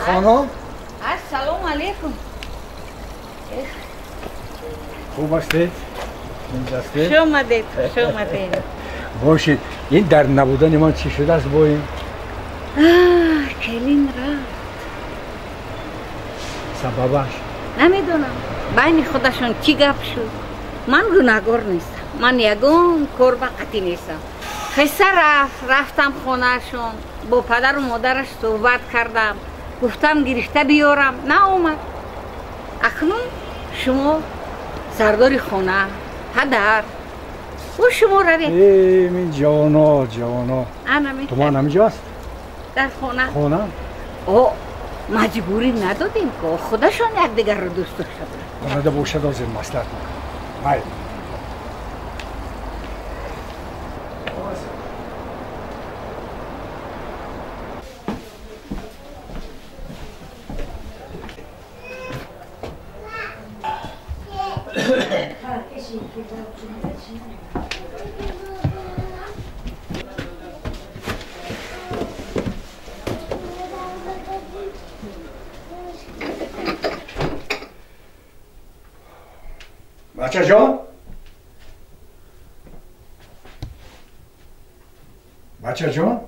خانم السلام علیکم. خوب هستید؟ خوش آمدید. خوش آمدید. باشید. این در نبودن من چی شده است با این؟ کلین رفت. سببش؟ نمیدونم. بین خودشون چی گپ شد؟ من گناهکار نیستم. من یگان کار با قطعی نیستم. خسته رفتم خونهشون، با پدر و مادرش صحبت کردم، گفتم گرفته بیارم، نه اومد. اکنون شما سردار خانه، پدر و شما روید. این جوانا جوانا تو من همینجا هست؟ در خانه. خانه؟ او مجبوری ندادیم که خودشان یکدیگر رو دوست داشته بودن. آمده باشد از این مصلحت میکنم. مایل. بچه جان، بچه جان،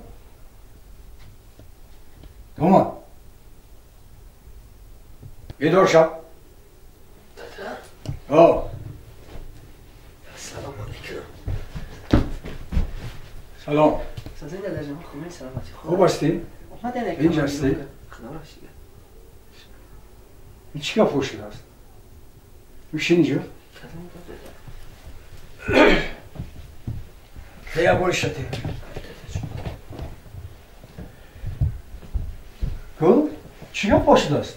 دوما بیدار شو. دادا. سلام علیکم. سلام. سازین دادا جان، خوبی؟ سلامتی. خوب هستی؟ اینجا هستی؟ خدا را شکر. این چی گپ شده است؟ میشه اینجا؟ خیلی باشتی. کو؟ چی گپ شده است؟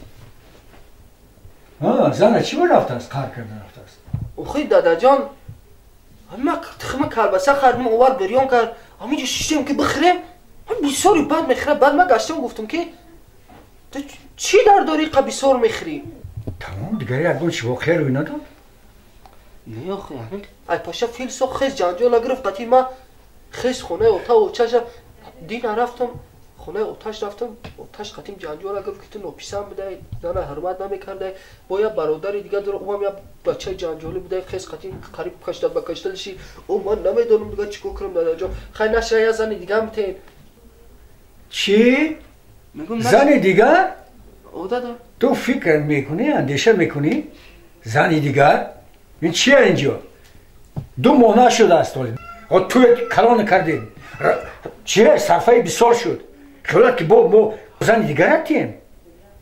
ها زنه چی رفته است؟ کار کرده رفته است. اخی دادا جان، ما تخم کلبسه خردم اوورد بریان کرد، همینجا شیشتیم که بخریم، هم بسیاری بد میخره. بعد من گشتم گفتم که تو چی در داری که بسیار میخری؟ تمام دیگه یک چی واقعی روی نداد؟ نه آخه همین ای پاشا فیل سو خیز جنجال گرفت قطعی ما خیز خونه اوتا و چشم دین رفتم خونه اوتاش رفتم اوتاش قطعی جنجال گرفت که تو نوپیسم بده زن حرمت نمیکرده با یه برادر دیگه داره اونم یه بچه جنجالی بوده خیز قطعی قریب کشته به کشتلشی او من نمیدونم دیگه چیکار کنم دادا جان. خیلی نشه یه زن دیگه میتین. چی؟ زن دیگه؟ او دادا تو فکر میکنی اندیشه میکنی زن دیگر؟ این چیه اینجا؟ 2 ماه نشده است. تو کلان کردیم چیه؟ صرفه بسیار شد. خیالت که با ما زن دیگر هستیم.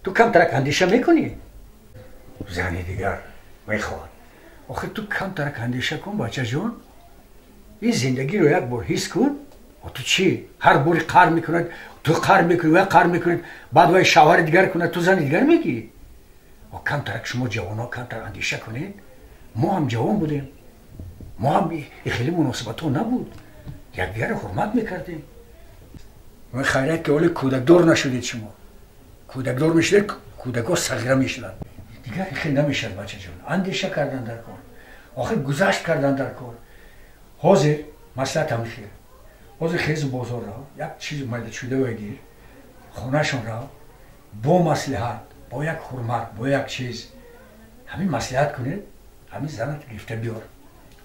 تو کم ترک اندیشه میکنی؟ زن دیگر میخواد. آخه تو کم ترک اندیشه کن بچه جون. این زندگی رو یک بار حس کن. تو چی؟ هر باری قهر میکند، تو قهر میکنی و قهر میکنی، بعد وای شوهر دیگر کنه تو زن دیگر میگیری. کم ترک شما جوان ها کم تر اندیشه کنید. ما هم جوان بودیم، ما هم خیلی مناسبت ها نبود، یکدیگر رو حرمت میکردیم. خیریت که ولی کودکدار نشدید. شما کودکدار میشدید، کودک ها صغیره میشدن دیگر. خیلی نمیشد بچه جان. اندیشه کردن در کار، آخر گذشت کردن در کار. حاضر مسئله همیشه حاضر خیز بازار را یک چیز مایده شده بگیر خونهشون را با مصلحت، با یک حرمت، با یک چیز همین مصلحت کنید. همین زنت گرفته بیار،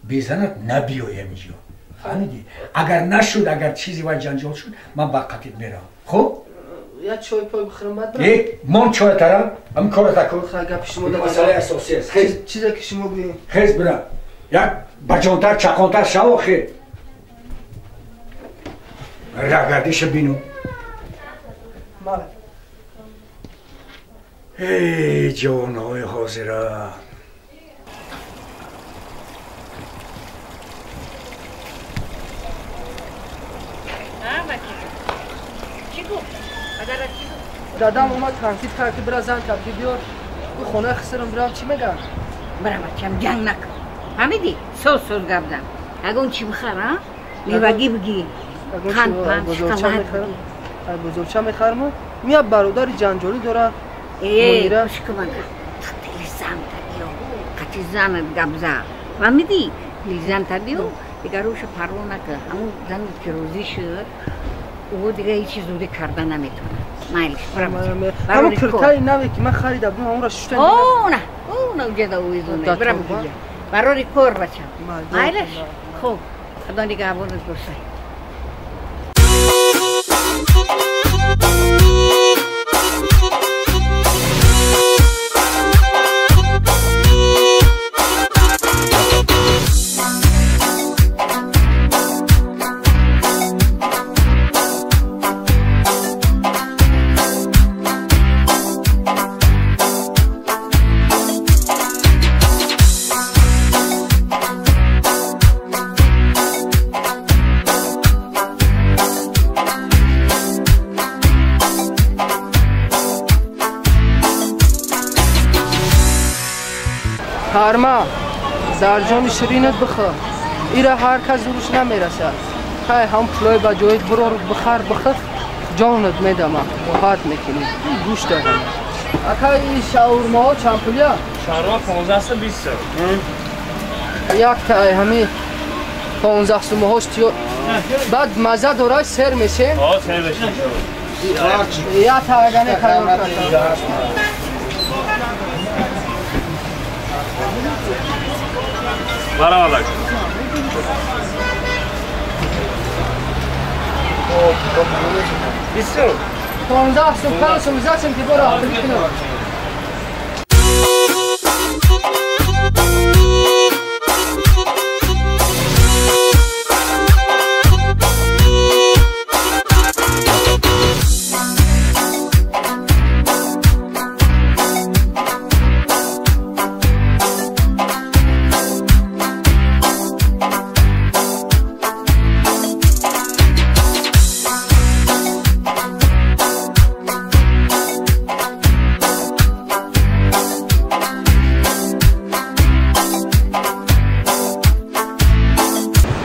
بی زنت نبیای اینجا. فهمیدی؟ اگر نشد، اگر چیزی وای جنجال شد، من با قطعیت میرم. خب؟ یا چای پای بخورم بعد برم. من چای ترم، همین کار تکن. خیلی گپ شما دادم. مسئله اساسی است. خیز چیزی که شما گویی. خیز برم. یک بجانتر چقانتر شو آخه. رگردیش بینو. بله. ای جوانهای حاضره. Чӣ гуфт? Падарат чӣ гуфт? Дадам омад танқид кард ки бира зан табдил биёр. Ӯ хонаи хисрам бирам чӣ мегӯям? Бира бачам ҷанг накун. Фаҳмидӣ? Соз соз гап зан. Ягон чӣ бихар, а? Мевагӣ бигӣ. Қанд панд, шоколад бигӣ. Бозорча мехарам. Мия бародари ҷанҷолӣ дорад. Э, гӯш кун мана. Лизанта биё. Қати занат гап зан. Фаҳмидӣ? Лизанта биё, дигар ӯша парво накун. Ҳамун занат ки розӣ шуд, ӯ дигар ҳеҷ чиз зудӣ карда наметавонад. Майлиш, бира бачам. Ҳамун киртаи наве ки ман харида будам, ҳамонро шуштан. Она, она уҷада увезона. Бира бигиҷа. Барори кор бачам. Майлиш? Хуб, Худо нигаҳбонат бошад. Ҳарма зарҷони ширинат бихӯр. Ира ҳар кас зуруш намерасад. Хай ҳам пулои ба ҷоит бирор бихар бихӯр, ҷонат медама. Роҳат мекунӣ. Гӯшт ҳам. Ака ин шаурмаҳо чанд пулия? Шаурма 15 сум 20 сум. Якта ай ҳами 15 сумаҳош тиё. Баъд маза дорад сер мешем? Ҳо, сер мешем. Якта агане тайёр кардам. Баравалак. Бисёр. 15 сум, 5 сум, зачем ти бора апли кунам?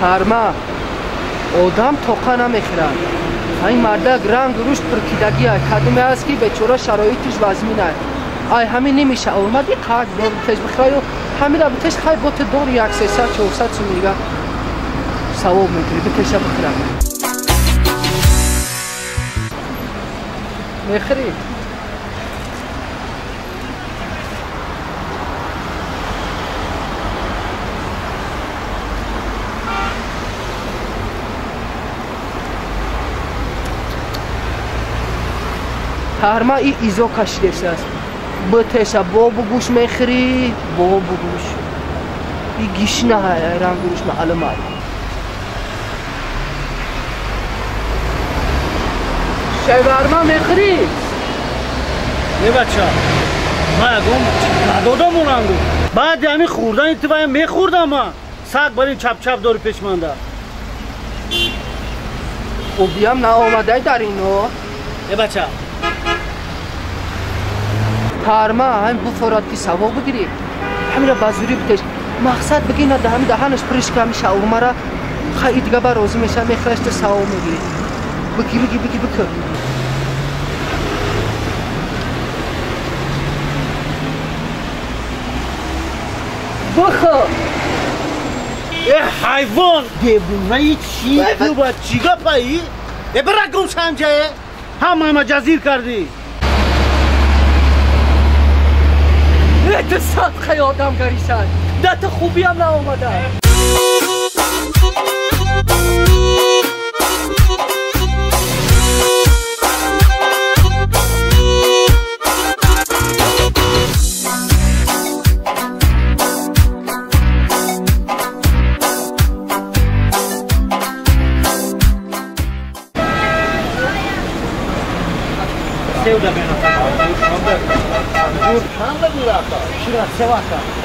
Ҳарма одам тоқа намехӯрад. Ин мардак ранг рушд пуркидагия. Кадоме аст ки бечора шароитиш вазмин аст. Ай ҳамин немиша омади қад битеш бихӯраю ҳамира битеш хай боте дор як 300 400 сум дига савоб мегирӣ битеша бихӯра. Мехӯрӣ? Ҳарма и изо кашидааст. Битеша бобу гӯш мехӯрӣ, бобу гӯш. И гишна рангу рӯш маълум аст. Шаварма мехӯрӣ? Не бача, ман ягон надодам онангу. Баъди ҳамин хӯрдани ту вая мехӯрдам ман. Саг бар ин чапчап дори пешманда. Обиям наомадай дар ино. Не бача. Ҳарма ҳамин буфорад ки савоб бигирӣ. Ҳамира ба зурӣ битеш. Мақсад бигӣ на ҳами даҳанаш пуриш ки ҳами шаурмара хай дига ба розӣ меша мехӯраш ту савоб мегирӣ. Бигӣ бигӣ бигӣ бикӯ. Бихӯр. Э ҳайвон девонаи чӣ ту ба чӣ гапаи? Э бира гум шанҷае. Ҳамаама ҷазир кардӣ. Ту садқаи одам гарисад. Да ту хубиям наомада.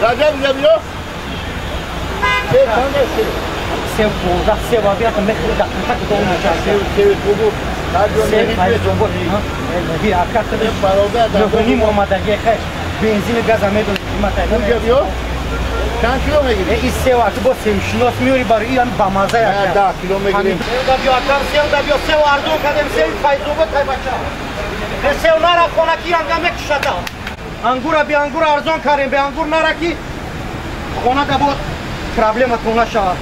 Раҷаб ҷабиё? Се чанд аст? Се 15 се ва биё мехӯри дақиқа ки дом мешавад. Се се хубу. Ним омадагӣ хеш бензин газа медонӣ қимата. Чанд кило мегирӣ? Ин сев аки бо севшинос меёрӣ барои ин бамаза як. 10 кило мегирем. Сев да биё акам, сев да биё, сев арзон кардем, сев Файзобод тай бача. Сев нара хона ки анга мекушада. Ангура би ангура арзон кардем, би ангур нара ки хона да бо проблема тона шавад.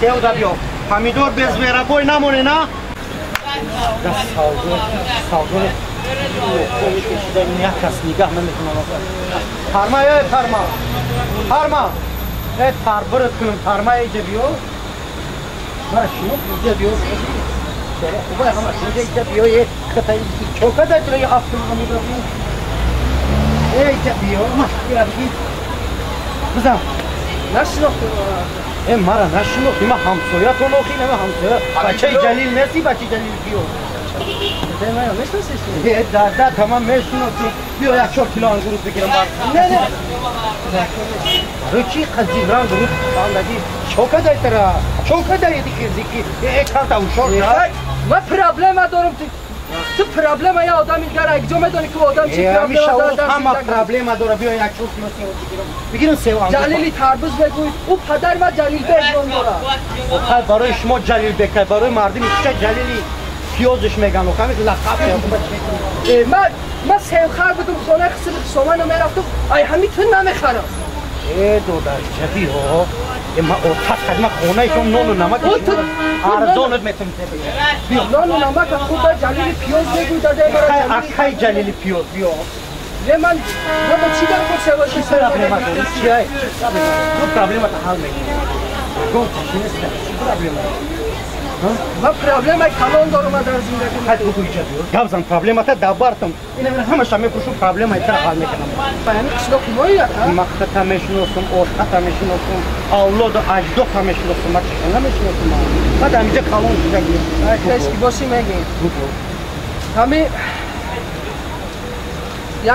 Сев да биё. Помидор без верабой намоне на? Да савдо, савдо. Як кас нигаҳ намекунам. Фарма эй фарма. Фарма. Эй тарбират кунам, фарма иҷа биё. Мара шумо иҷа биё. Чера хубай ҳама иҷа иҷа биё э хата чока дай тура афтум ҳамидро. Эй иҷа биё, ма ира биги. Бизан. Нашинохтам. Э мара нашинохти, ма ҳамсоятон охи, нама ҳамсоя. Бачаи Ҷалил нести, бачаи Ҷалил биё. Да, да, тамам мешиносӣ. Биё як 4 кило ангур бигирам бар. Не, не. Барои чӣ қази ранг руд хандагӣ? Чока дай тара. Чока дай дики зики. Э чанта ушор. Ман проблема дорам ту. Ту проблема я одами дигар як ҷо медонӣ ки одам чӣ проблема дорад. Ҳама проблема дорад. Биё як 4 кило сев бигирам. Бигирам сев ангур. Ҷалили тарбуз мегӯй. Ӯ падари ман Ҷалилбек ном дорад. Хай барои шумо Ҷалилбек, барои мардими кӯча Ҷалили пиёзш меган, охами лақаб меган. Ман севхар будум, хонаи хисри хисомано мерафтум, ай ҳами ту намехарам. Э додар ҷаби ҳо, ман отат кардам, ман хонаи шумо нону намак арзонат метавонам. Нону намак хуб Ҷалили пиёз мегӯй дадаи мара. Акай Ҷалили пиёз биё. Не ман ба чӣ дар кор сева чӣ проблема дорӣ? Чӣ ай? Ту проблемата ҳал мекунӣ. Гон чӣ нест? Чӣ проблема? Ман проблемаи калон дорам дар зиндагӣ. Хай бугӯ иҷа биё. Гап зан проблемата дабартам. Ина ман ҳамаша мепурсам, проблемаи тара ҳал мекунам. Ҳамин қишлоқи мои ака? Ман хата мешиносам, ортата мешиносам, авлоду аҷдота мешиносам, ман чӣ намешиносам. Ман дар инҷа калон шудагӣ. Хеш ки бошӣ мегӯем. Ҳами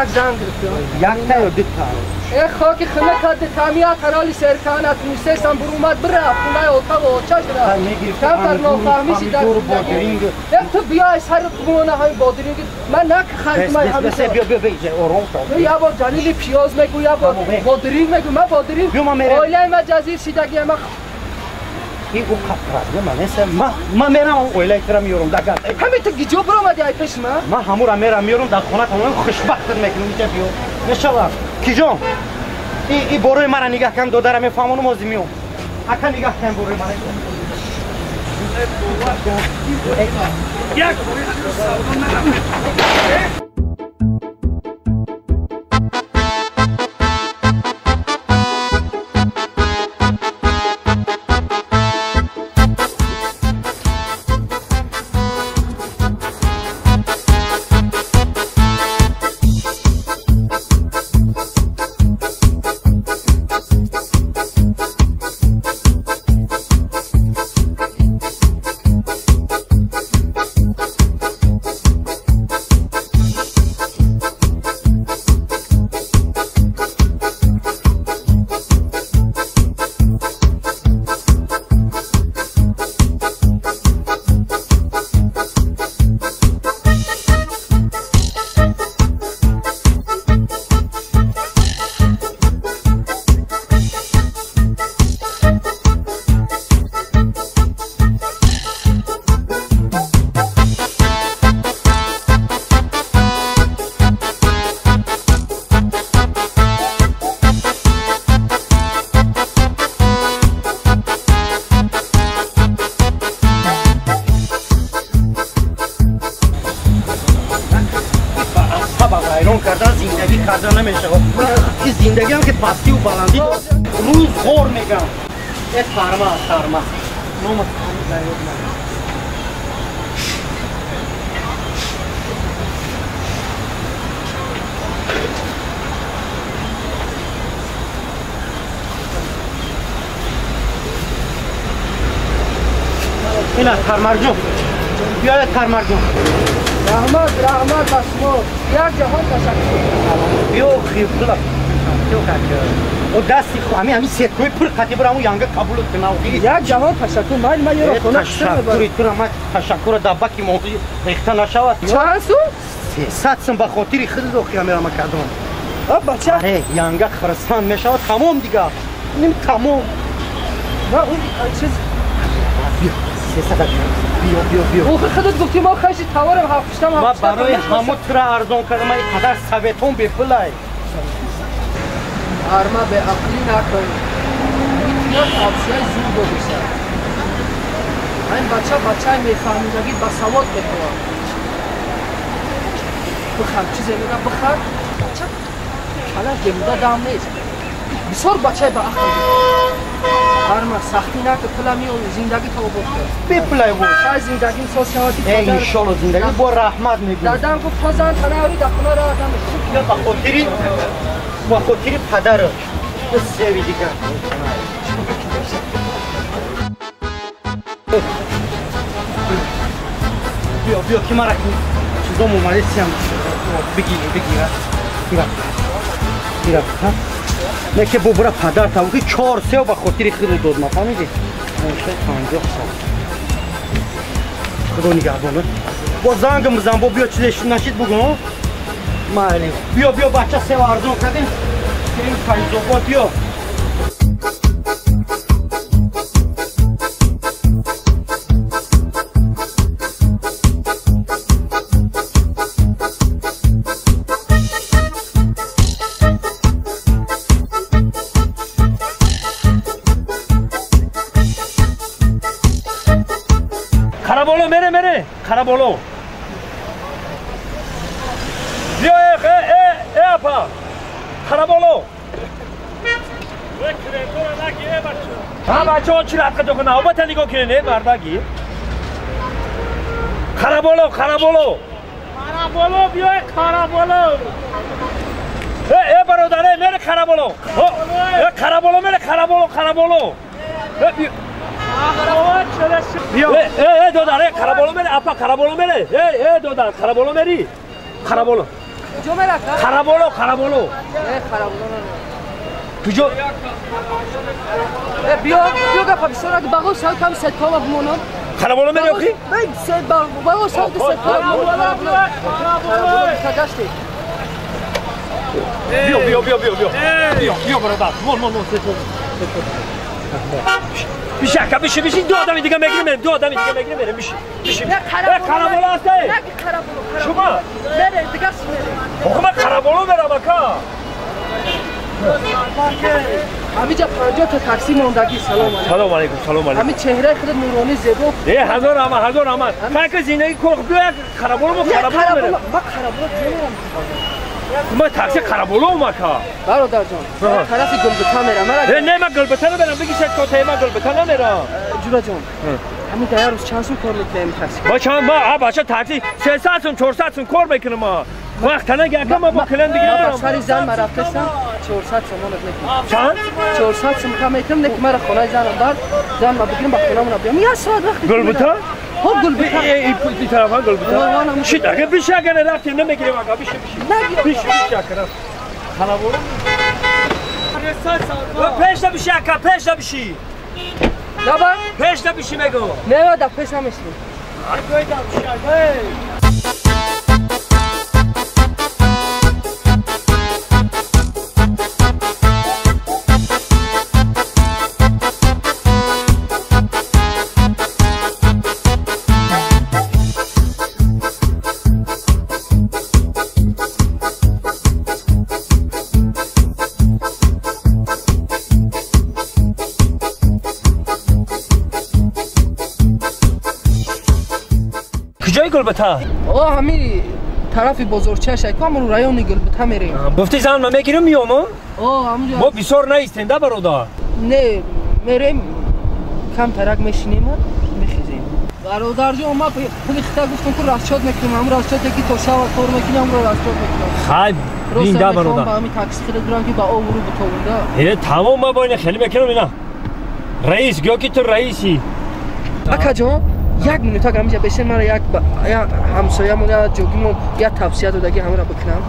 як зан гирифтем. Якта ё дута? Э хоки хина кади тамия тарали серканат мисесам бурумад бирафт хонаи ота ва очаш рафт. Камтар нофаҳмиши дар бодиринг. Э ту биёй сари қумона ҳами бодиринг. Ман нак харидмай ҳами. Биё биё биё ором шав. Ту як бор Ҷалили пиёз мегӯ, як бор бодиринг мегӯ. Ман бодиринг. Оилаи ман ҷазир шидагӣ ман. Ин ӯ қад проблема нест. Ман мерам оилаи тура меёрам дар гап. Ҳами ту гиҷо биромадӣ ай пеши ман? Ман ҳамура мерам меёрам дар хона тамом хушбахтат мекунам иҷа биё. Мешавад. Киҷон? И борои мара нигаҳ кан додара мефаҳмонам озӣ меом. Ака нигаҳ кан борои мара. Як зиндагиам ки пастию баландӣ рӯз ғор мегам. Э фарма, фарма. Номат ҳанӯз ёд надорам. Ина Тармарҷон. Биёед Тармарҷон. Раҳмат, раҳмат ба шумо. Як ҷаҳон ташаккур. Биё хифла. Чӣ как? О дасти ҳами сеткои пур қати бира, ҳаму янга қабулут кунав. Як ҷаҳон ташаккур, майли ман ёро хона ташаккури тура ман ташаккура дар баки мо рехта нашавад. Чанд сум? 300 сум ба хотири худ охи ҳамера ма кардам. А бача? Аре, янга хурсанд мешавад, тамом дига. Ним тамом. На он чиз 300 биё биё биё. Охи худат гуфти мо хаши товарам ҳафтам ма барои ҳаму тура арзон кардам, ин қадар советон бепулай. Арма беақлӣ накун. Ин тавсияи зур додиса. Ин бача бачаи мефаҳмидагӣ ба савод мехоҳад. Бихар чизе мега бихар. Бача калаш бемуда дам нест. Бисёр бачаи ба ақл. Арма сахтӣ накун, пула меои, зиндагӣ то обод кун. Бепулай бош. Шай зиндагим соз шавад. Иншолло зиндагӣ бо раҳмат мегӯям. Дадам гуфт то зан танари дар хона раҳат намешавад. Ба хотири ба хотири падараш севи дигар. Биё биё ки мара чизом омадесиям бигир бигир бира бира не ки бубра падар таву ки 4 сев ба хотири худ дод ма фаҳмидӣ? 50 сом. Худо нигаҳбон. Бо зангам бизан, бо биё чизе нашид бугун. Майли. Биё биё бача сев арзон кардем. Кирим Файзобод биё. Караболо мере мере Караболо. Биё э э апа. Караболо. ҳа бачаҳо чӣ рафқа дохона обата нигоҳ кунед э мардаги. Караболо Караболо. Караболо биё Караболо. Э э бародар э мере Караболо. Э Караболо мере Караболо Караболо. Э э э додар э Караболо мере апа Караболо мере. Э э додар Караболо мери. Караболо. Куҷо мерад? Караболо Караболо. Э Караболо намерад. Куҷо? Э биё биё гапа бисёр ак бағо сал кам сеткома бимонам. Караболо мери охи? Бай се бағо сал сеткома бимонам. Караболо гашти. Биё биё биё биё биё. Биё биё бародар. Мон мон мон сетко. Биши ака биши биши ду одами дига мегирем ду одами дига мегирем мерем биши биши. Э Караболо аст э. Караболо. Шумо? Мере дига мере. Охо Караболо мерам ака. ҳамиҷа 50 та такси мондагӣ. Салом алейкум. Салом алейкум, салом алейкум. Ҳами чеҳраи худат нуронӣ зебо. Э ҳазор ама ҳазор ама. Как зиндагӣ кор биё як Караболо мо Караболо мерем. Ма Караболо мерам. Ма такси Караболо омака. Бародарҷон, тарафи Гулбита мерам. Э не ма Гулбита намерам, бигӣ сет кота ма Гулбита намерам. Ҷураҷон, ҳамин дар рӯз чанд сум кор мекунем такси? Ма чанд ма а бача такси 300 сум 400 сум кор мекунам ма. Вақт танаги ака ма бо клиент дига мерам. Сари зан ма рафтастам 400 сомон мекунам. Чанд? 400 сум ка мекунам, не ки мара хонаи занам бар, зан ма бигирам ба хонамона биям. Як соат вақт. Гулбита? Ҳо Гулбита. Э э тарафа Гулбита. Шит ага биши ага рафтем намегирем ага биши биши. Биши биши ака рафт. Караболо. Пеш набиши ака пеш набиши. Наба? Пеш набиши мегӯ. Не, да пеш намеши. Агой дамши агой. Куҷои Гулбита? О ҳами тарафи бозорчааш ай ҳамон райони Гулбита мерем. Гуфти зан ма мегирам миём? О ҳамунҷо. Мо бисёр наистем да бародар? Не, мерем камтарак мешинем мехезем. Бародарҷон, ма пули хита гуфтам ку расчёт мекунам, ҳамун расчёте ки то шава кор мекунем, ҳамро расчёт мекунам. Хай, бин да бародар. Ба ҳами такси хида дурам ки ба обрӯ бутовунда. Э тамом ма бо ина хеле мекунам ина. Раис, гӯё ки ту раиси. Акаҷон, як минут агар ҳамиҷа бешин мара як ҳамсоямон я ҷогимон як тавсия додаги ҳамра бикунам.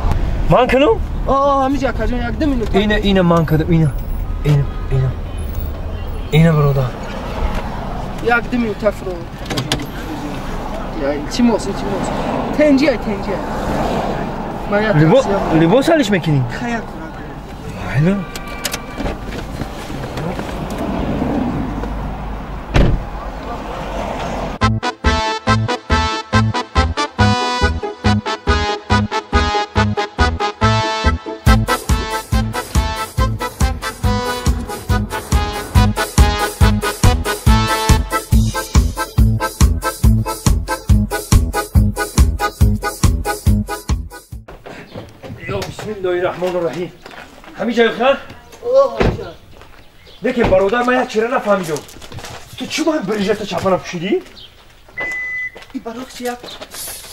Ман кунам? О, ҳамиҷа акаҷон як ду минут. Ина ина ман кардам ина. Ина. Ина бародар. Як ду минута фуро. Илтимос, илтимос. Тенҷи, тенҷи. Либос алиш мекунӣ? Хая кунам. Майла. Бисмиллоҳир-раҳмонир-раҳим. Ҳамин ҷой ха? Лекин бародар, ман як чира нафаҳмидам. Ту чӣ бояд брижата чапана пӯшидӣ? И бароқ чи як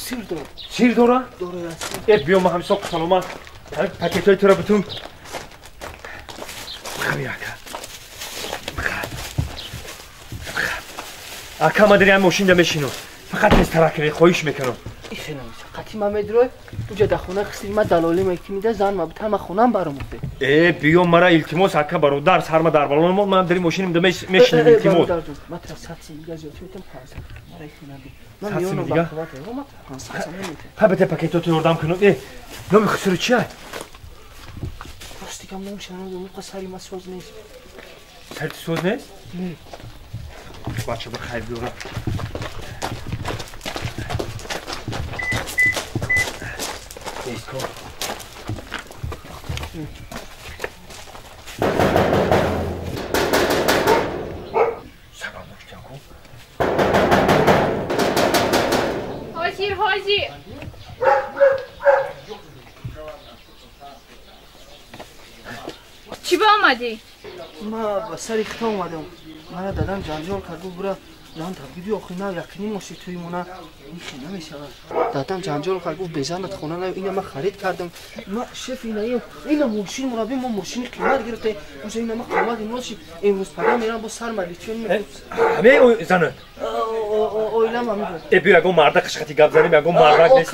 сир дорад. Сир дора? Дорад. Э, биё ман ҳамин соқ саломат. Ҳамин пакетҳои тура бутун. Бихаби ака. Бихаб. Бихаб. Ака, ман дар ҳамин мошинда мешинам. Фақат тезтарак кунед, хоҳиш мекунам. Қати ма медрой, уҷа дар хона хисри ма далолӣ мекунӣ, зан ма бутан ма хонам баром уфте. Э, биё мара илтимос, ака бародар, сарма дар балон мон, ман дар мошинам да мешинам, илтимос. Бародарҷон, ма тра 100 сим дига зиёд метам 500. Мара ихина би. Ман 100 сим миёнам дига? ба қувват, ма 500 сим наметам. Ха, бите пакетото ёрдам кунам. Э, номи хусуру чи ай? Рости гам ном шанадам, уқа сари ма соз нест. Сари ту соз нест? Не. Бача, ба хайр биёрам. Салом доштям ку. Ҳозир, ҳозир. Чӣ ба омадӣ? Ма ба сари хита омадам. Мара дадам ҷанҷол кард, гуфт бура зан табиби охи на якним моши туи мона ихе намешавад. Дадам ҷанҷол кард, гуфт безанат хона на, ина ма харид кардам. Ма шеф ина ина мошин мурабби, мо мошини қимат гирифта. Уже ина ма қимат имрӯз имрӯз пага мерам бо сар маличон. Ҳаме занат? Оилам ҳамин. Э, биё ягон марда қишқати гап занем, ягон мардак нест.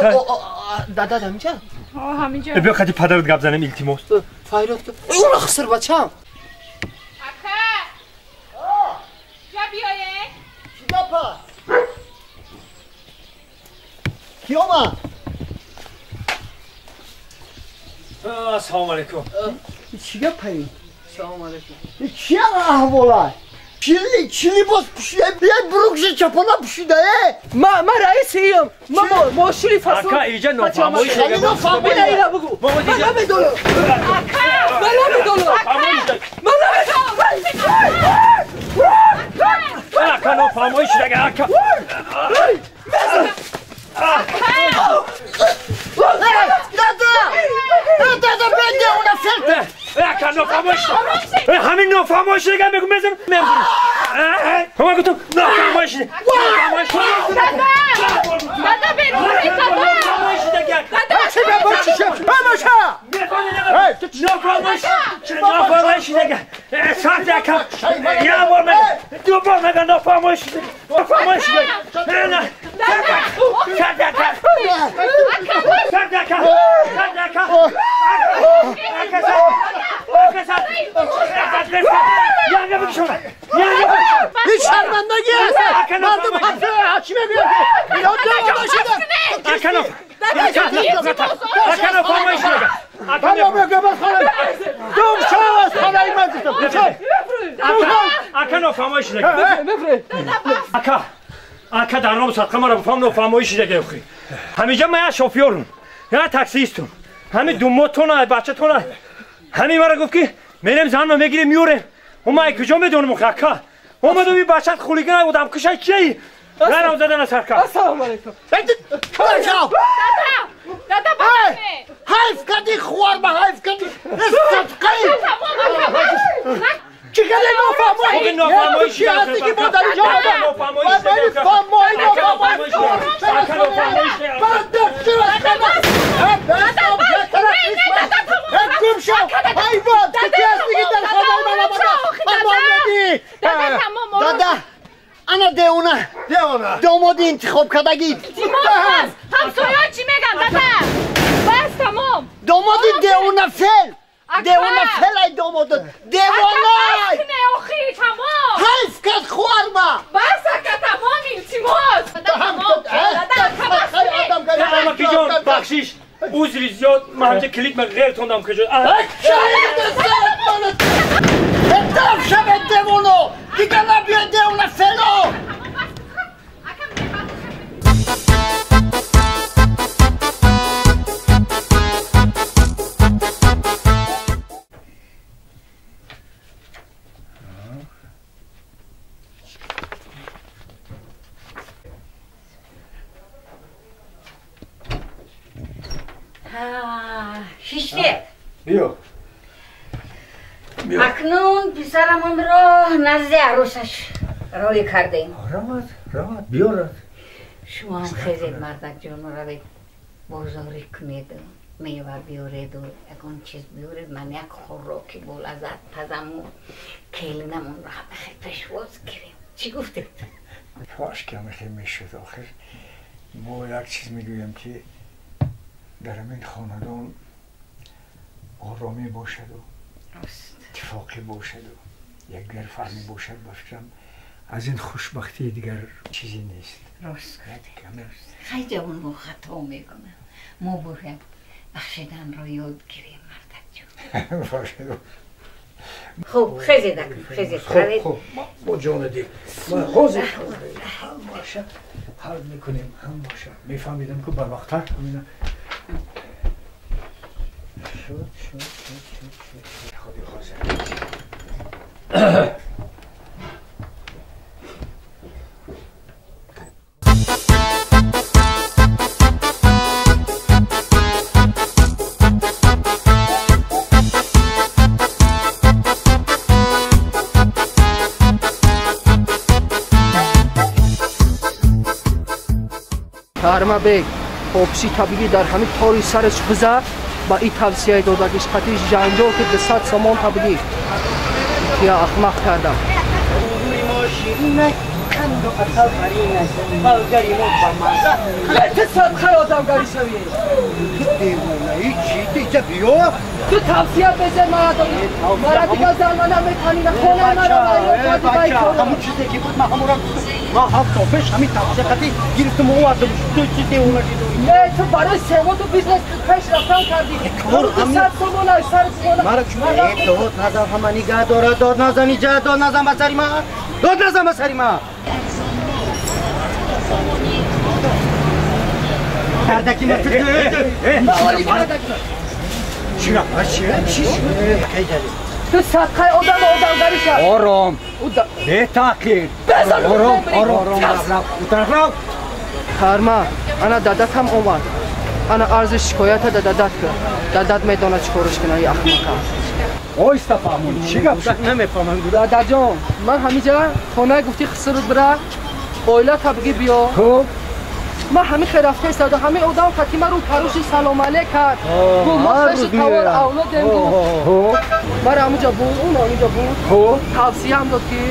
Дадат ҳаминҷа? Ҳо, ҳаминҷа. Э, биё қати падарат гап занем, илтимос. Файрод ки ура хиср бачам. Ака! Ҷа биёе. Чӣ гапа? Ки омад? Ассалому алайкум. Чӣ гапа ин? Салому алайкум. Чӣ аҳвола? Чӣ либос пӯшида? Бия брукши чапона пӯшида, э? Ма раисиям. Ма мошини фасон. Ака, иҷа нофаҳмоӣ шуда. Ина ина бугу. Ман намедонам. Ака! Ман намедонам. Ман намедонам. Ака, нофаҳмоӣ шуда, ака. Дада! Дада, бенде уна фелта! Ака, нофаҳмоӣ шуда. Ҳамин нофаҳмоӣ шуда, мегу мезанам, мебурам. Ҳама гуфтам нофаҳмоӣ шуда. Нофаҳмоӣ шуда. Дада! Дада берун дада! Нофаҳмоӣ шуда. Дада! Чӣ гапа, чӣ гапа? Ҳамаша! Нофаҳмоӣ шуда. Нофаҳмоӣ шуда. Сарт ака. Як бор мега, ду бор мега нофаҳмоӣ шуда. Нофаҳмоӣ шуда. Сарт ака. Сарт ака. Сарт ака. Ака сарт. Ака сарт. Янга бикшона. Янга бикшона. Ин шармандагӣ аст! Мардум ҳафта чӣ мегӯяд? Ино девона шуда! Ака ака нофаҳмоӣ шуда. Ака Дум шав аз хонаи ман гуфтам. Ака нофаҳмоӣ шуда. Ака. Ака дар ном садқа мара бифаҳм нофаҳмоӣ шуда охи. Ҳаминҷа ман як шофёрам, як таксистам. Ҳамин думмотона, бачатона. Ҳамин мара гуфт ки мерем занма мегирем меорем. Ма куҷо медонам охи ака? Омадам ин бачат хулиган одамкушай чии? Нарам задана сарка. Ассалому алайкум. Шав! Дада! Дада бахме! Ҳайф кардӣ, хувар ба ҳайф кардӣ! Садқаи! Чӣ кардӣ нофаҳмоӣ? Охи нофаҳмоӣ Чӣ ҳастӣ ки мо дар инҷо омадем? Нофаҳмоӣ шуда. Фаҳмоӣ, нофаҳмоӣ! Ака нофаҳмоӣ шуда. Гум шав! Ҳайвон! Ту ки ҳастӣ ки дар хонаи ман омада? Ман Муҳаммадӣ! Дада тамом. Дада! Ана девона! Девона! Домоди интихобкардагӣ! Илтимос бас! Ҳамсояҳо чӣ мегӯянд дада? Бас тамом. Домоди девона фел! Девона фелай домодат. Девона! Не, охи, тамом. Ҳайф кард хоҳарма. Бас ака, тамом, илтимос. Тамом. Дада, Амаки ҷон, бахшиш. Узри зиёд, ман ҳамҷа килид ма ғертондам куҷо. Бетар шавед девоно! Дигар набиёед девона фело! Шиште. Биё. Акнун писарамонро назди арӯсаш рӯй кардем. Равад, равад, биёрад. Шумо ҳам хезед, мардакҷон, равед бозорӣ кунеду мева биёреду ягон чиз биёред, ман як хӯроки болаззат пазаму келинамонро ҳамахел пешвоз гирем. Чӣ гуфтед? Кош ки ҳамахел мешуд. Охир мо як чиз мегӯям ки дар ҳамин хонадон оромӣ бошаду иттифоқӣ бошаду якдигарфаҳмӣ бошад, ба фикрам аз ин хушбахтии дигар чизе нест. Рост. Хай ҷавонҳо хато мекунанд, мо бояд бахшиданро ёд гирем, мардакҷон. Хуб, хезед акн, хезед. Хуб, бо ҷону дил. Ма ҳозир ҳамаша ҳал мекунем, ҳамаша. Мефаҳмидам ки барвақттар ҳамина шуд, шуд, шуд, шуд, шуд. Худи ҳозир. Кармабек, обши табиги дар ҳамин тори сараш биза ба ин тавсияи додагиш қатиш ҷанҷол ки 200 сомон табиги я ахмақ кардам. Ту садқаи одамгарӣ шавӣ. Девонаи чӣ диҷа биё? Ту тавсия безер мара додӣ. Мара дигар зан ма наметанӣ, хона мара вайрон кардӣ ба ин кора. Ҳамун чизе ки буд, ман ҳамонро ман 7 сол пеш ҳамин тавсия қатӣ гирифтам овардам. Ту чӣ девона шидӣ? Не, ту барои севоду бизнес пеш рафтан кардӣ. 200 сомон аз сари хона. Мара чӣ? Дод назан, ҳама нигаҳ дорад, дод назан, иҷа дод назан ба сари ман. Дод назан ба сари ман. Кардаки ма ту. Чӣ чӣ? Ту садқаи одам одамгарӣ шав. Ором. Бетаъқир. Ором, ором, рав, утараф рав. Карма, ана дадатам омад. Ана арзи шикоята да дадат кар. Дадат медонад чӣ корш кунад, ахмақа. Оҳиста фаҳмон, чӣ гап шуд? Намефаҳмам. Дадаҷон, ман ҳамиҷа хонаи гуфти хисрут бира, оила табиги биё. Хуб. Ман ҳамин хел рафта истода, ҳамин одам Фатима рӯ парӯши салом алейк кард. Гуфт мо хеши тавор авлодем, гуфт. Мара ҳамуҷа буд, он ҳамуҷа буд. Тавсияам дод ки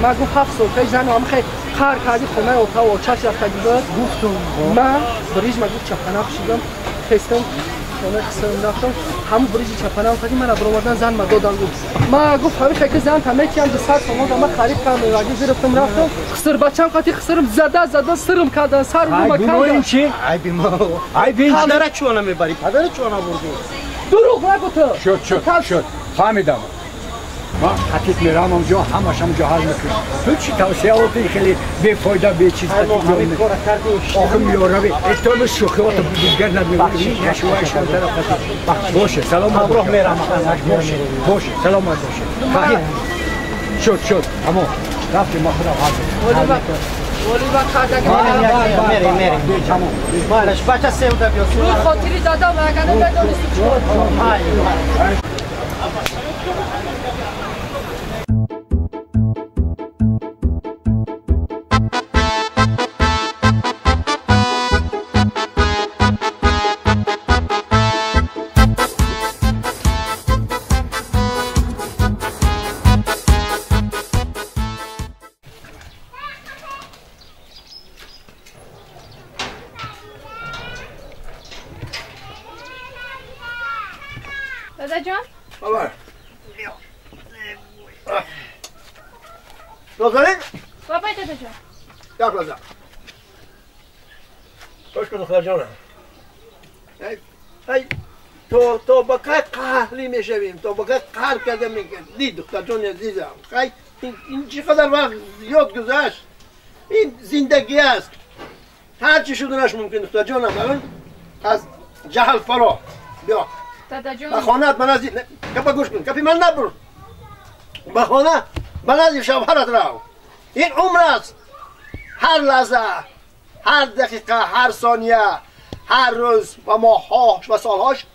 ман гуфт 7 сол пеш зану ҳамин хел қар карди хонаи отаву очаш рафтагӣ буд. Гуфтум. Ман бириж ма гуфт чапана пӯшидам, хестам хонаи хисрам рафтам, ҳамун бирижи чапанам кардӣ, мара баромадан зан ма додам гуфт. Ма гуфт ҳамин хел ки зан та метиҳам 200 сомон да ман харид кардам, мевагӣ гирифтам рафтам. Хиср бачам қати хисрам зада зада сирм кардан, сар рӯма кардан. Чӣ? Айби мо. Айби падара чӯна мебарӣ? Падара чӯна бурдӣ? Дурӯғ нагӯ ту. Шуд, шуд, шуд. Фаҳмидам. Ман қатит мерам онҷо, ҳамаш ҳамонҷо ҳал мекунам. Ту чӣ тавсияоти хеле бефоида бечиз охир меёравӣ. Эҳтиёт шӯхиҳото дигар намебарӣ. Боше, саломат ҳамроҳ мерам. Боше, боше, саломат боше. Шуд, шуд, тамом. Рафтем, ма худам ҳал мекунам. Мерем. Бача севда биё. Рӯи хотири дадам, агар намедонисти чӣ кор кунам. Дадаҷон, بابا نازنین بابای دادا جان یک لحظه خوش کن دختر جانم ای تو با کی قهری میشویم تو با کی قهر کرده میگردی دختر جان عزیزم خیلی این چقدر وقت زیاد گذشت این زندگی است هر چی شدنش ممکن دختر جانم الان از جهل فرا بیا دادا جان به خانه من از کپا گوش کن کپی من نبر به خانه من از شوهرت رو این عمر است هر لحظه هر دقیقه هر ثانیه هر روز و ماهاش و سالهاش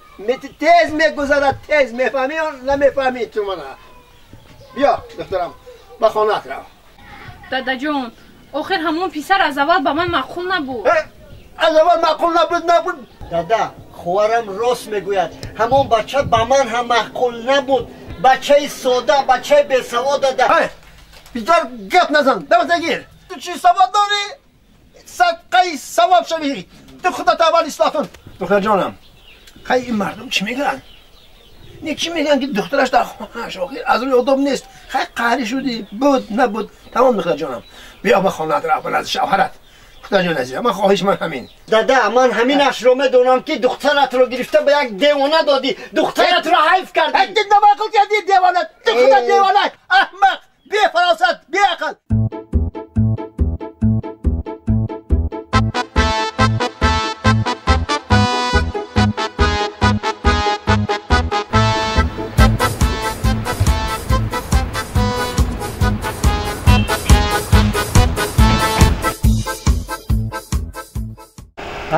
تیز میگذرد تیز میفهمی یا نمیفهمی تو منه بیا دخترم به خانه رو دادا جان آخر همون پسر از اول به من معقول نبود از اول معقول نبود دادا خواهرم راست میگوید همون بچه به من هم معقول نبود بچه ساده بچه بی سواد دادا بیدار گپ نزن دمت نگیر تو چی سواد داری؟ صدقه ثواب شوی تو خودت اول اصلاح کن دختر جانم خیلی این مردم چی میگن؟ نه چی میگن که دخترش در خانه‌اش آخر از روی آداب نیست خیلی قهری شدی بود نبود تمام دختر جانم بیا به خانه رفت از شوهرت دختر جان عزیزم من خواهش من همین دادا من همین اش رو میدونم که دخترت رو گرفته به یک دیوانه دادی دخترت رو حیف کردی نماقل کردی دیوانه تو خودت دیوانه احمق بی فراست بی عقل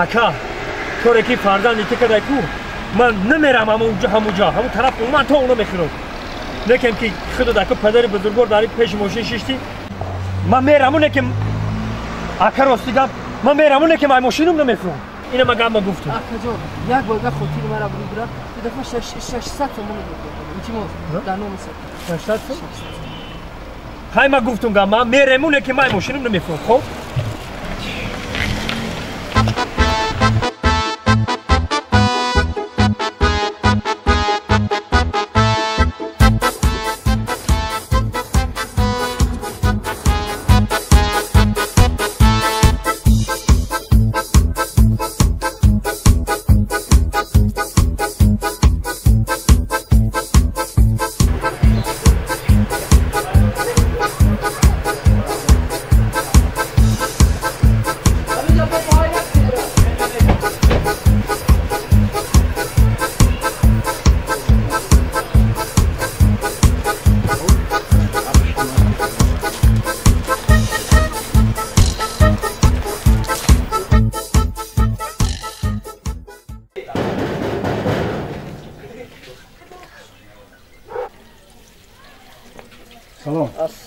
ака торе ки фарзанди ту кадай ку ман намерам ҳамуҷа ҳамун тараф ман то оно мехӯрам некем ки худо даку падари бузургвор дар пеши мошин шишти ман мераму некем ака рости гап ман мераму некем ай мошинум намефурам ина ма гап ма гуфтам акаҷон як бор гап хотири мара буридра ду дафъа 600 сомон дод илтимос дар номи 600 сом хай ма гуфтум гап ман мерему некем ай мошинум намефурам хоб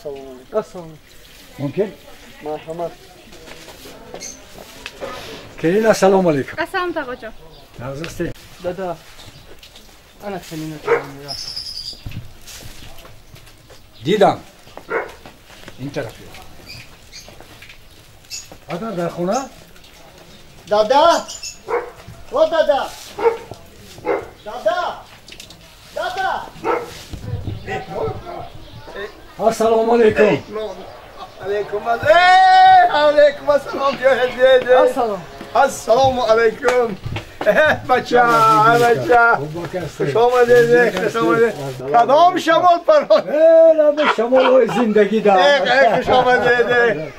سلام. السلام. ممکن؟ مرحبا. کلین السلام علیکم. السلام تاقا جان. نازستی. دادا انا کلینه دیدم. این طرفی. آقا در خونه؟ دادا او دادا دادا دادا السلام علیکم. علیکم علیکم السلام. السلام السلام علیکم. بچه بچه خوش آمدید خوش آمدید. کدام شمال پران؟ شمال های زندگی دارم. خوش آمدید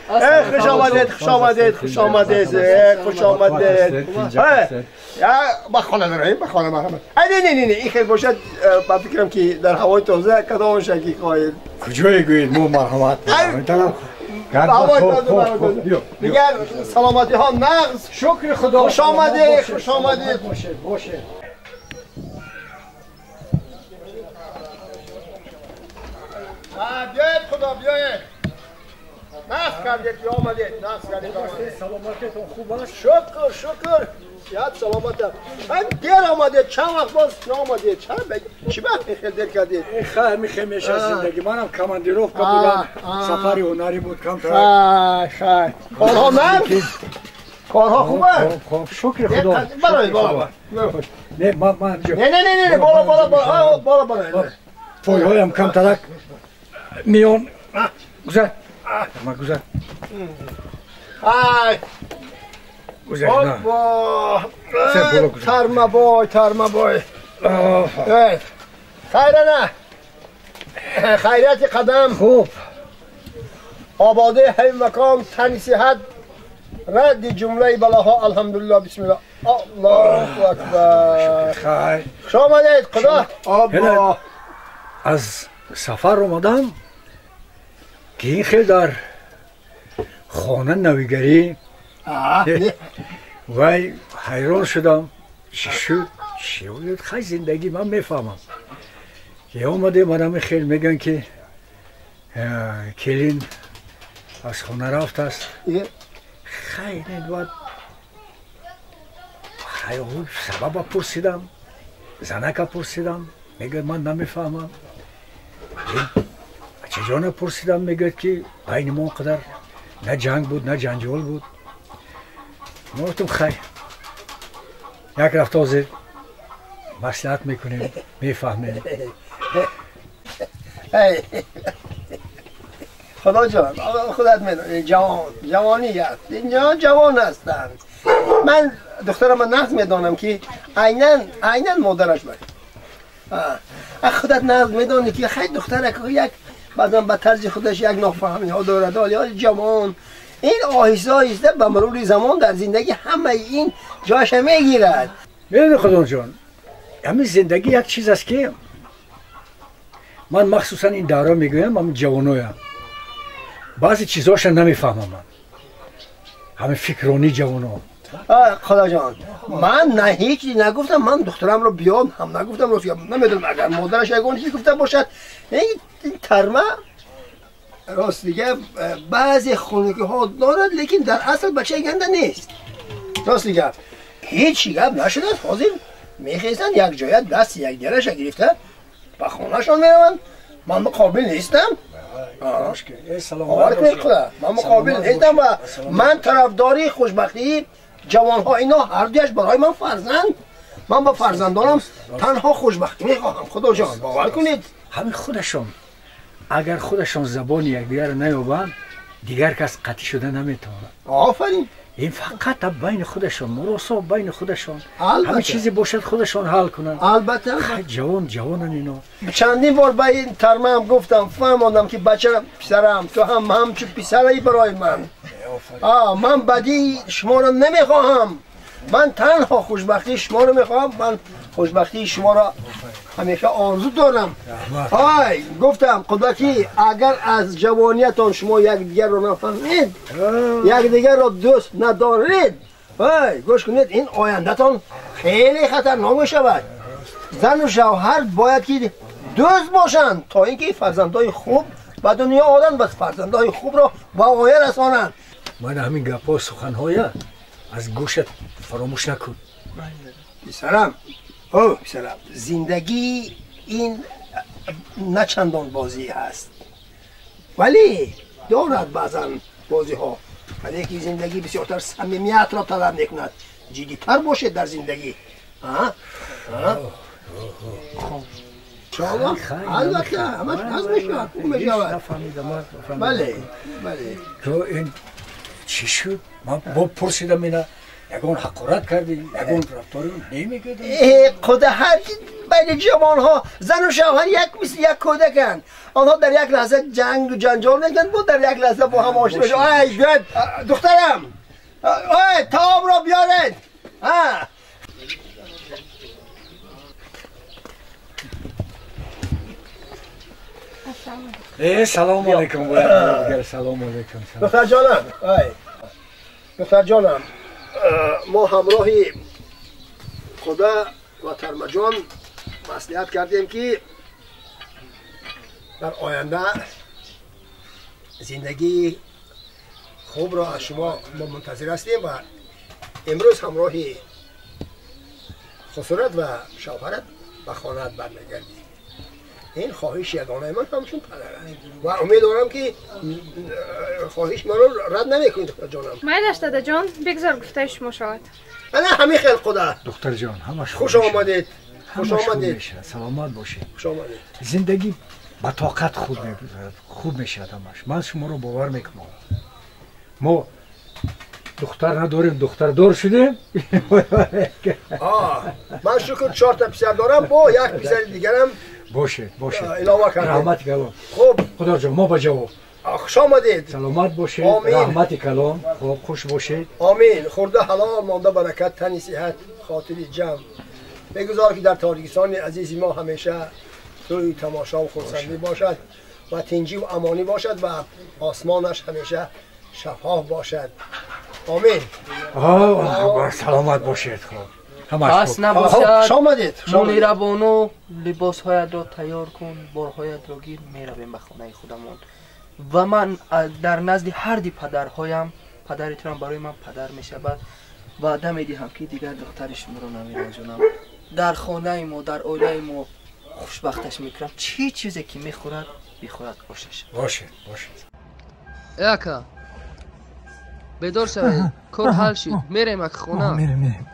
خوش آمدید خوش آمدید خوش آمدید خوش آمدید. با خانه داریم با خانه مرحبا. نه نه نه این خیلی باشد با فکرم که در هوای تازه کدام شکی خواهید. کجای گویید مو مرحبا. دیگر سلامتی ها نقص. شکر خدا. خوش آمدید خوش آمدید. باشه باشه. بیاید خدا بیاید. نقص کردید که آمدید نقص کردید. سلامتتون خوب است؟ شکر شکر. صحت سلامتم. من دیر آمدید چند وقت باز نامدید چند چی وقت خیلی دیر کردید؟ خیلی میخه زندگی منم کماندیروف بودم سفر هنری بود کم تر. خیر خیر. کارها نقص Корҳо хуб аст? Хуб, шукри Худо. Барои боло. Не, ман Не, не, не, не, боло, боло, боло, боло, боло. Пойҳоям камтарак миён. Гузар. Ма гузар. Ай. Гузар. На. Тарма бой, тарма бой. Хайрана. Хайрати қадам. Хуб. Ободаи ҳамин макон, тани сиҳат, радди ҷумлаи балоҳо, алҳамдулиллоҳ, бисмиллоҳ. Аллоҳу акбар. Хайр. Хуш омадед, Худо. Обо. Аз сафар омадам ки ин хел дар хона навигарӣ вай ҳайрон шудам. Чӣ шуд? Чӣ шуд? Хай зиндагӣ ман мефаҳмам. Ки омадем анами хел мегӯянд ки келин аз хона рафтааст. Хай не бояд сабаба пурсидам, занака пурсидам, мегӯяд ман намефаҳмам. Бачаҷона пурсидам, мегӯяд ки байни мо он қадар на ҷанг буд, на ҷанҷол буд. Мо гуфтем хай як рафта ҳозир маслиҳат мекунем, мефаҳмем. Худо ҷон, худат медонӣ, ҷавон, ҷавонӣ аст. Инҷо ҷавон ҳастанд. Ман духтарам нағз медонам ки айнан модараш буд. Худат нағз медонӣ ки хай духтарак як баъзан ба тарзи худаш як нофаҳмиҳо дорад. Ҳоли ҷавон ин оҳиста оҳиста ба мурури замон дар зиндагӣ ҳамаи ин ҷояша мегирад. Медонӣ Худо ҷон, ҳамин зиндагӣ як чиз аст ки ман махсусан ин давра мегӯям, ҳамин ҷавоноям баъзе чизҳоша намефаҳмам ман. Ҳамин фикрони ҷавоно. Худо ҷон, ман на ҳеҷ нагуфтам, ман духтарамро биён ҳам нагуфтам, рост гап намедонам агар модараш ягон чиз гуфта бошад. Ин тарма рост дига баъзе хунукиҳо дорад, лекин дар асл бачаи ганда нест. Рост дига ҳеҷ гап нашудааст. Ҳозир мехезанд як ҷоя дасти якдигараша гирифта ба хонашон мераванд. Ман муқобил нестам. Ман муқобил нестам ва ман тарафдори хушбахтии ҷавонҳо. Ино ҳардуяш барои ман фарзанд. Ман ба фарзандонам танҳо хушбахтӣ мехоҳам. Худо ҷон, бовар кунед. Ҳамин худашон агар худашон забони якдигарро наёбанд, дигар кас қатъӣ шуда наметавонад. Офарин. Ин фақат байни худашон муросо, байни худашон ҳама чизе бошад худашон ҳал кунанд. Албатта. Ҷавон ҷавонан ино. Чандин бор ба ин тармаам гуфтам, фаҳмондам ки бача писарам, ту ҳам ҳамчун писараи барои ман. Ман бадии шуморо намехоҳам. Ман танҳо хушбахтии шуморо мехоҳам. Ман хушбахтии шуморо ҳамеша орзу дорам. Ай, гуфтам қудратӣ, агар аз ҷавониятон шумо якдигарро нафаҳмед, якдигарро дӯст надоред, ай, гӯш кунед, ин ояндатон хеле хатарнок мешавад. Зану шавҳар бояд ки дӯст бошанд то ин ки фарзандҳои хуб ба дунё оранд ва фарзандҳои хубро ба оя расонанд. Ман ҳамин гапҳо, суханҳоя аз гӯшат фаромӯш накун. Писарам, писарам, зиндагӣ ин на чандон бозӣ ҳаст, вале дорад баъзан бозиҳо. Вале ки зиндагӣ бисёртар самимиятро талаб мекунад. Ҷиддитар бошед дар зиндагӣ. Иншоаллоҳ, албатта, ҳамаш ҳаз мешавад, хуб мешавад. Бале, бале. То ин чӣ шуд? Ман бо пурсидам ина, ягон ҳақорат кардӣ, ягон рафтори намегӯдӣ? Худо, ҳар байни ҷавонҳо зану шавҳар як мисли як кӯдаканд. Онҳо дар як лаҳза ҷангу ҷанҷол мекунанд, бо дар як лаҳза бо ҳам ошно мешаванд. Ай, биёед, духтарам, ой, таомро биёред. Салому алайкум, салому алайкум. Духтарҷонам, ай, духтарҷонам, мо ҳамроҳи Худо ва Тармаҷон маслиҳат кардем ки дар оянда зиндагии хубро аз шумо мо мунтазир ҳастем ва имрӯз ҳамроҳи хусурат ва шавҳарат ба хонаат бармегардем. Ин хоҳиши ягонаи ман ҳамчун падар аст ва умедворам ки хоҳиш маро рад намекунед, духтарҷонам. Майлаш, дадаҷон, бигзор гуфтаи шумо шавад. Ана ҳамин хел худа. Духтарҷон, ҳамаш хуш омадед, хуш омадед, саломат бошед. Хуш омадед. Зиндагӣ ба тоқат худ мегузарад, хуб мешавад ҳамаш. Ман шуморо бовар мекунам. Мо духтар надорем, духтардор шудем. Ман шукр чорта писар дорам, бо як писари дигарам бошед, бошед. Илова кардем. Раҳмати калон. Хуб. Худоҷон, мо ба ҷавоб. Хуш омадед. Саломат бошед. Раҳмати калон. Хуб, хуш бошед. Омин. Хурда ҳалол, монда баракат, тани сиҳат, хотири ҷамъ. Бигузор ки дар Тоҷикистони азизи мо ҳамеша тӯи тамошо ва хурсандӣ бошад ва тинҷӣ ва амонӣ бошад ва осмонаш ҳамеша шаффоф бошад. Омин. Саломат бошед. Хуб. Пас набошад. Хуш омадед. Мунирабону, либосҳоятро тайёр кун, борҳоятро гир, меравем ба хонаи худамон. Ва ман дар назди ҳарди падарҳоям, падари турам барои ман падар мешавад, ваъда медиҳам ки дигар духтари шуморо намеранҷонам. Дар хонаи мо, дар оилаи мо хушбахташ мекунам. Чӣ чизе ки мехӯрад, бихӯрад, бошаш. Бошед, бошед. Э ака, бедор шавед, кор ҳал шуд, мерем ак хона. Мерем, мерем.